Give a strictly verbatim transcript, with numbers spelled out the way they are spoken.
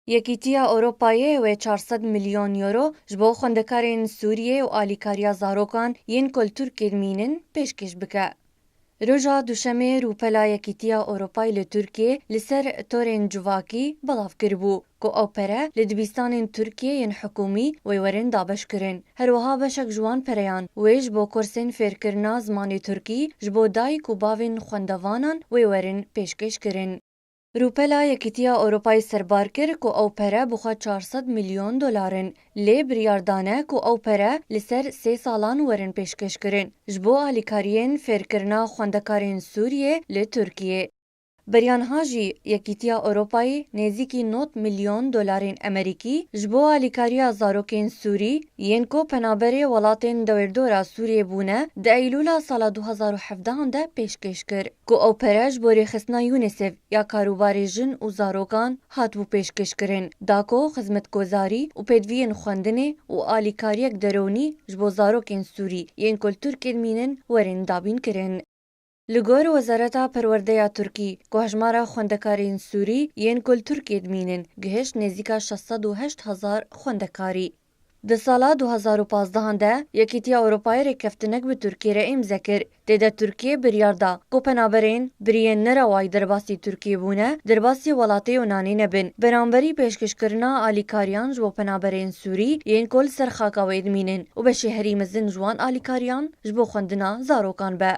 Yekîtiya Ewropayê wê çar sed milyon euro ji bo xwendekarên Sûriyê û alîkariya zarokan yên ku li Tirkiyê dimînin pêşkêş bike. Roja Duşemê rûpela Yekîtiya Ewropayê li Tirkiyê li ser torên civakî belav kiribû ku ew pere li dibistanên Tirkiyê yên hikûmî wê werin dabeşkirin. Her wiha beşek ji wan pereyan wê ji bo kursên fêrkirina zimanê Tirkî ji bo dayik û bavên xwendevanan wê werin pêşkêş kirin. Rûpela Yekîtiya Ewropayê serbar kir ku ew pere bi xwe çar sed milyon dolar in, lê biryar dane ku ew pere li ser sê salan werin pêşkêşkirin ji bo alîkariyên fêrkirina xwendekarên Sûriyê li Tirkiyê. Beriya niha jî Yekîtiya Ewropayê nêzîkî nod milyon dolarên Amerîkî ji bo alîkariya zarokên Sûrî yên ku penaberê welatên dewêrdora Sûriyê bûne, di Eylûla sala du hezar û hevdehan de pêşkêş kir, ku ew pere ji bo rêxistina UNICEF ya karûbarê jin û zarokan hatibû pêşkêşkirin, da ku xizmetgozarî û pêdiviyên xwendinê û alîkariyek deronî ji bo zarokên Sûrî yên ku li Tirkiyê dimînin werin dabînkirin. Li gor Wezareta Perwerdeya Tirkî, ku hejmara xwendekarên Sûrî yên ku li Tirkiyê dimînin gihişt nêzîka şeş sed û heşt hezar xwendekarî. Di sala du hezar û pazdehan de Yekîtiya Ewropayê rêkeftinek bi Tirkiyê re îmze kir. Tê de Tirkiye biryar da ku penaberên biriyên nerewayî derbasî Tirkiyê bûne, derbasî welatê Yunanê nebin. Beramberî pêşkêşkirina alîkariyan ji bo penaberên Sûrî yên ku li ser xaka wê dimînin û beşê herî mezin ji wan alîkariyan ji bo xwendina zarokan be.